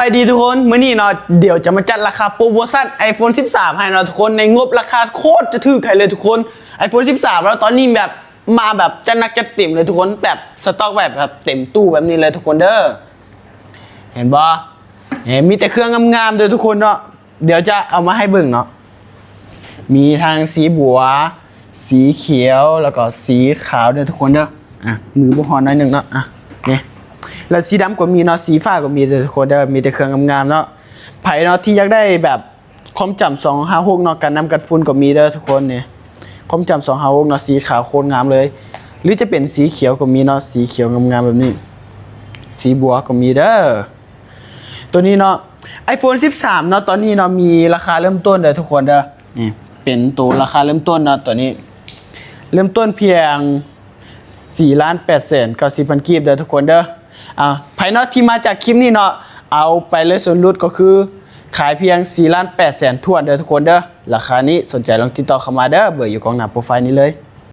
ສະບາຍດີທຸກຄົນ ມື້ນີ້ເນາະ ດຽວຈະມາຈັດລາຄາໂປຣໂມຊັນ iPhone ສິບສາມ ໃຫ້ເນາະທຸກຄົນ ໃນງົບລາຄາໂຄດຈະຖືກໃຫ້ເລີຍທຸກຄົນ iPhone ສິບສາມ ເນາະ ຕອນນີ້ແບບມາແບບຈັດໜັກຈັດເຕັມເລີຍທຸກຄົນ ແບບສະຕັອກແບບ ແບບເຕັມຕູ້ແບບນີ້ເລີຍທຸກຄົນເດີ ເຫັນບໍ່ ເຫັນ ມີແຕ່ເຄື່ອງງາມໆເດີທຸກຄົນເນາະ ດຽວຈະເອົາມາໃຫ້ເບິ່ງເນາະ ມີທັງສີບົວ ສີຂຽວ ແລ້ວກໍສີຂາວເດີທຸກຄົນເດີ ອ່ະ ມືບໍ່ຮອດໜ້ອຍໜຶ່ງເນາະ ອ່ະ ນີ້ ແລ້ວສີດຳກໍມີເນາະ ສີຟ້າກໍມີເດີທຸກຄົນເດີ ມີແຕ່ເຄື່ອງງາມໆເນາະ ໃຜເນາະທີ່ຢາກໄດ້ແບບຄອມຈ້ຳສອງຫ້າຫົກເນາະ ກັນນ້ຳກັນຝຸ່ນກໍມີເດີທຸກຄົນ ນີ້ ຄອມຈ້ຳສອງຫ້າຫົກເນາະ ສີຂາວໂຄດງາມເລີຍ ຫຼືຈະເປັນສີຂຽວກໍມີເນາະ ສີຂຽວງາມໆແບບນີ້ ສີບົວກໍມີເດີ ໂຕນີ້ເນາະ iPhone ສິບສາມ ເນາະ ຕອນນີ້ເນາະ ມີລາຄາເລີ່ມຕົ້ນເດີທຸກຄົນເດີ ນີ້ ເປັນໂຕລາຄາເລີ່ມຕົ້ນເນາະ ໂຕນີ້ ເລີ່ມຕົ້ນພຽງສີ່ລ້ານແປດແສນເກົ້າສິບພັນກີບເດີທຸກຄົນເດີ ອ່າ ໃຜເນາະທີ່ມາຈາກຄລິບນີ້ເນາະ ເອົາໄປເລີຍ ສ່ວນຫຼຸດກໍຄືຂາຍພຽງສີ່ລ້ານແປດແສນຖ້ວນເດີທຸກຄົນເດີ ລາຄານີ້ ສົນໃຈລອງຕິດຕໍ່ເຂົ້າມາເດີ ເບີຢູ່ກ້ອງໜ້າໂປຣໄຟນີ້ເລີຍ.